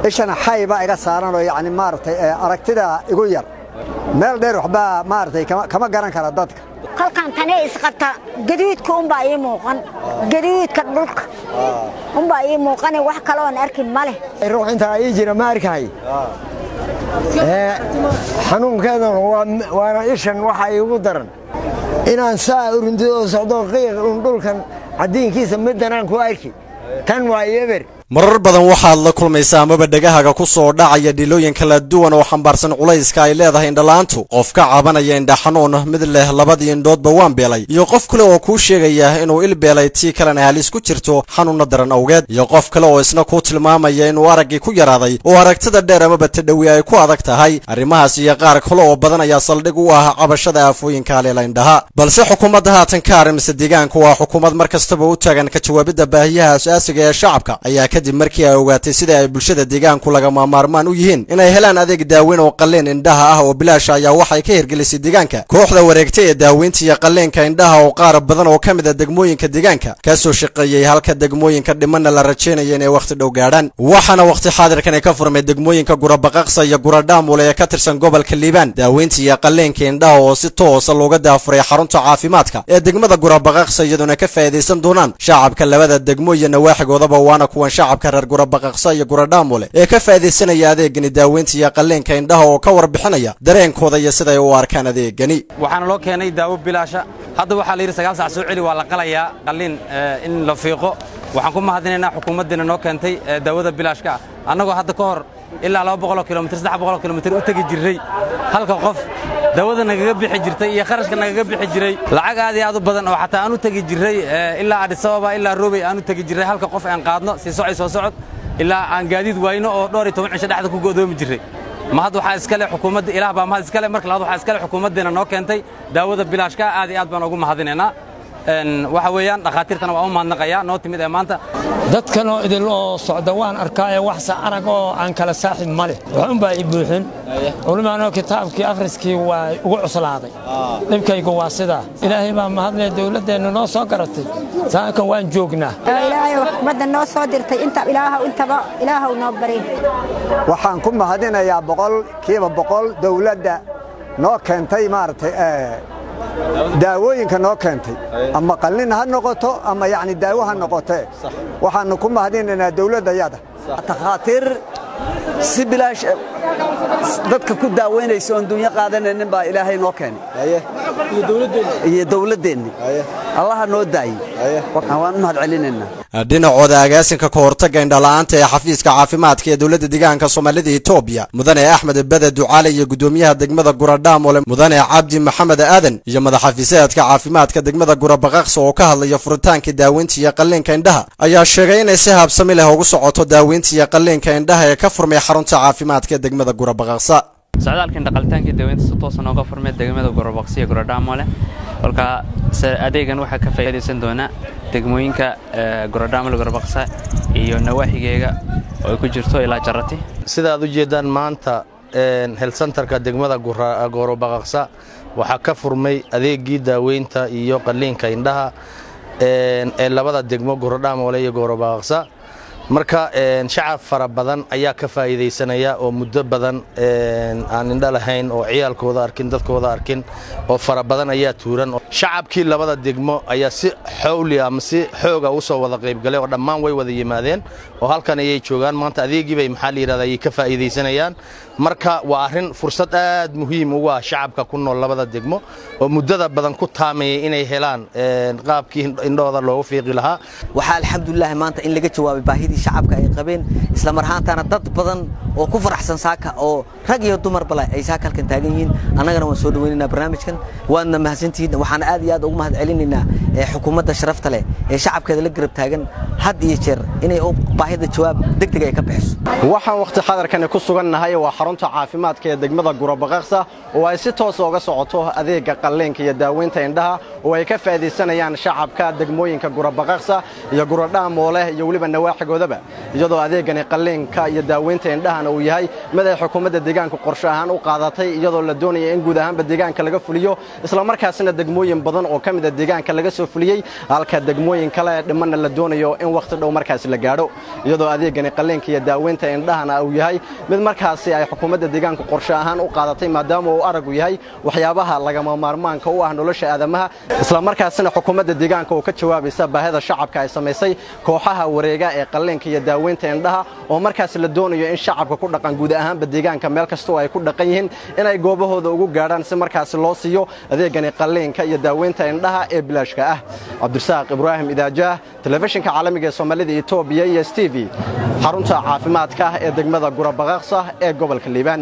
Ishana xay baa iga saaran oo yacni maaragtay aragtida igu yar, meel dheer waxba maaragtay kama garan kara dadka. Kolkaan tanee isqabta gaduudka unbaa ii muuqan, gaduudka dhulka unbaa ii muuqane, wax kaloon arki ma leh. Ruux intaa ii jira ma arkahay. Xanuunkeedana waana ishan waxa iigu daran inaan saa urundidoo socdo qiiq un dhulkan caddiinkiisa middanaan ku arki, tan waa eber. Marar badan waxaad la kulmaysaa amaba dhegahaaga ku soo dhacaya dhilooyin kala duwan oo xambaarsan culayska ay leedahay indhala'aantu. Qof ka cabanaya indha xanuun, mid leh labadii indhoodba waan beelay, iyo qof kale oo kuu sheegaya inuu il beelay tii kalena halis ku jirto xanuunna daran awgeed, iyo qof kale oo isna kuu tilmaamaya inuu araggii ku yaraaday oo aragtida dheer amaba tadhowi ay ku adag tahay. Arrimahaas iyo qaar kale oo badan ayaa saldhig u ah cabashada aafooyinka haleela indhaha. Balse xukuumadda haatan ka arrimise deegaanku waa xukuumad mar kastaba u taagan ka jawaabidda baahiyaha asaasiga ee shacabka, ayaa kadib markii ay ogaatay sida ay bulshada deegaanku lagama maarmaan u yihiin inay helaan adeeg daaweyn oo qalleen indhaha ah oo bilaasha, ayaa waxay ka hirgelisay deegaanka kooxda wareegta ee daaweynta iyo qalleenka indhaha oo qaar badan oo ka mid a degmooyinka deegaanka ka soo shaqeeyey, halka degmooyinka dhimanna la rajaynaya inay wakhti dhow gaadhaan. Waxaana wakhti xaadirkan ka furmay degmooyinka Gurabaqaqsa iyo Guradhaamule ee ka tirsan gobolka Liibaan daaweynta iyo qalleenka indhaha oo si toosa looga daafuray xarunta caafimaadka ee degmada Gurabaqaqsa, iyadoona ka faa'iidaysan doonaan shacabka labada degmo iyo nawaaxigoodaba. Waana kuwan shacabka reer Gurabaqaqsa iyo Guradhaamule ee ka faa'iidaysanaya adeegani daaweynta iyo qalleenka indhaha oo ka warbixinaya dareenkooda iyo siday u arkaan adeegani. Waxaana loo keenay daawo bilaasha. Hadda waxaa la yidhi 9 saac soo celi, waa la qalayaa qalliin in la fiiqo. Waxaan ku mahadinaynaa xukuumaddiina noo keentay daawada bilaashka ah, annagoo hadda ka hor ilaa 200 kilomitir, 300 kilomitir u tegi jirray halka qof, daawada nagaga bixi jirtay iyo kharashka nagaga bixi jiray lacag aad iyo aad u badan, oo xataa aan u tegi jirray ilaa Addis Ababa, ilaa Roobey aan u tegi jirray halka qof aan qaadno sii socod soo socod ilaa aan gaadiid wayno oo dhowr iyo toban cisho dhexda ku go'doomi jirray. Mahad waxaa iskale xukuumadda, Ilaah baa mahad iskale, marka labaad waxaa iskale xukuumaddeena noo keentay daawada bilaashka. Aad iyo aad baan ugu mahadinaynaa. Waxa weeyaan dhakhaatiirtana waa u mahadnaqayaa noo timid ee maanta. Dadkanoo idil oo socda waan arkaaye, waxse arag oo aan kala saaxib ma leh, waxunbaa i buuxin culimaanoo kitaabkii akhriskii waa ugu cuslaaday. Dhibkaygu waa sidaa. Ilaahay baa mahadle, dawladdeennu noo soo garatay, saankan waan joognaa. Ilaahay xukuumadda noo soo dirtay inta Ilaahow intaba Ilaahow noo bari. Waxaan ku mahadinayaa 100% dawladda noo keentay maaragtay daawooyinka noo keentay, ama qallin ha noqoto ama yacni daawo ha noqotee. Waxaannu ku mahadinaynaa dawladda yada. Takhaatiir si bilaash dadka ku daaweynaysa oon dunyo qaadanaynin baa Ilaahay noo keenay iyo dawladdeenni, Allaha noo daayey, waan u mahad celinaynaa. Dhinacooda, agaasinka ka hortagga indhala'aanta ee xafiiska caafimaadka ee dowladda deegaanka Soomaalida Etoobiya, Mudane Axmed Bede Ducaale, iyo guddoomiyaha degmada Guradhaamole, Mudane Cabdi Maxamed Aadan, iyo madaxafiiseedka caafimaadka degmada Gurabaqaqsa oo ka hadlaya furitaanka daaweynta iyo qalleenka indhaha, ayaa sheegay inay si habsami leh ugu socoto daaweynta iyo qalleenka indhaha ee ka furmay xarunta caafimaadka ee degmada Gurabaqaqsa. Socdaalka indhaqalitaanka daaweynta si toosa nooga furmay degmada Gurabaqsa iyo Guradhaamole. Kolka adeegan waxaa ka faa'iidaysan doona degmooyinka Guradhaamole, Gurabaqsa iyo nawaaxigeega oo ay ku jirto ilaa Jarati. Sida aad u jeedaan, maanta health centerka degmada Gorobaqaqsa waxaa ka furmay adeegii daaweynta iyo qalliinka indhaha ee labada degmo, Gorodhamoole iyo Gorobaqaqsa. Marka shacab fara badan ayaa ka faa'iidaysanaya oo muddo badan aan indho lahayn oo ciyaalkooda arkin, dadkooda arkin oo fara badan ayaa tuuran. Shacabkii labada degmo ayaa si xowli ama si xooga u soo wada qaybgalay oo dhammaan way wada yimaadeen oo halkan ayay joogaan maanta. Adeegii bay, maxaa la yidhahdaa, ayay ka faa'iidaysanayaan. Marka waa arrin fursad aad muhiim ugu ah shacabka ku nool labada degmo oo muddada badan ku taamayay inay helaan qaabkii indhahooda loogu fiiqi lahaa. Waxaa alxamdulilah maanta in laga jawaabay baahidii shacabka ay qabeen, isla mar ahaantaana dad badan oo ku faraxsan saaka oo rag iyo dumarba leh ay saaka halkan taagan yihiin. Annagana waan soo dhawaynaynaa barnaamijkan, waadna mahadsantihiin. Waxaan aad iyo aad ugu mahad celinaynaa xukuumadda sharafta leh ee shacabkeeda la garab taagan had iyo jeer inay baahida jawaab degdeg ay ka bixiso. Waxaan waqti xadarkani ku sugannahay waa xarunta caafimaadka ee degmada Gurabaqaqsa oo ay si toos uga socoto adeega qalleenka iyo daaweynta indhaha oo ay ka faa'iidaysanayaan shacabka degmooyinka Gurabaqaqsa iyo Guradhaamoole iyo weliba nawaaxigooda. caafimaadkoodaba, iyadoo adeegani qalliinka iyo daaweynta indhahana uu yahay mid ay xukuumadda deegaanku qorshe ahaan u qaadatay, iyadoo la doonaya in guud ahaanba deegaanka laga fuliyo, islamarkaasina degmooyin badan oo ka mid a deegaanka laga soo fuliyey, halka degmooyin kale dhimanna la doonayo in wakhti dhow markaasi la gaadho, iyadoo adeegani qalliinka iyo daaweynta indhahana uu yahay mid markaasi ay xukuumadda deegaanku qorshe ahaan u qaadatay, maadaama uu aragu yahay waxyaabaha lagama maarmaanka u ah nolosha aadamaha, islamarkaasina xukuumadda deegaanka oo ka jawaabaysa baahida shacabka ay samaysay kooxaha wareega ee qalliinka iyo daaweynta indhaha, oo markaasi la doonayo in shacabka ku dhaqan guud ahaanba deegaanka meel kasta oo ay ku dhaqan yihiin inay goobahooda ugu gaadhaan si markaasi loo siiyo adeegani qalliinka iyo daaweynta indhaha ee bilaashka ah. Cabdirasaaq Ibraahim Idaajaah, telefishinka caalamiga ee Soomaalida Etoobiya iyo s t v, xarunta caafimaadka ee degmada Gurabaqaqsa ee gobolka Liibaan.